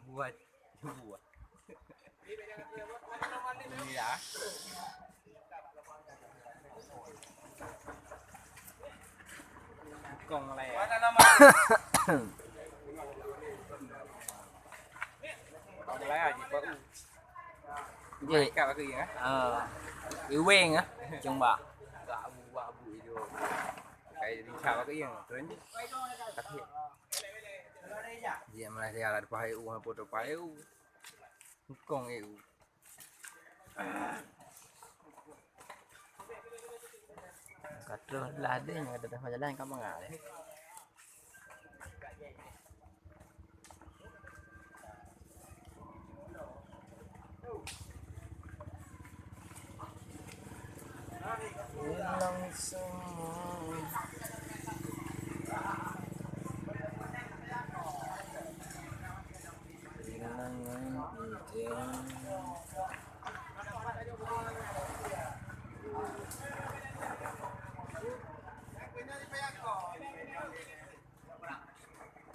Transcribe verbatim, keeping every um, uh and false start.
Buat, buat. Iya. Kong lé. Kong lé aja, Pak. Jih. Ka aku ya. Ah. Iweng ah, cuma. Ka abu, abu itu. Kai di ka aku ya, tuan. Tapi. Dia malah dia ada pakai uang foto pakai. Kong eu. Ka troh lah deh, nyang ka datang jalan ka mangat deh. Langsung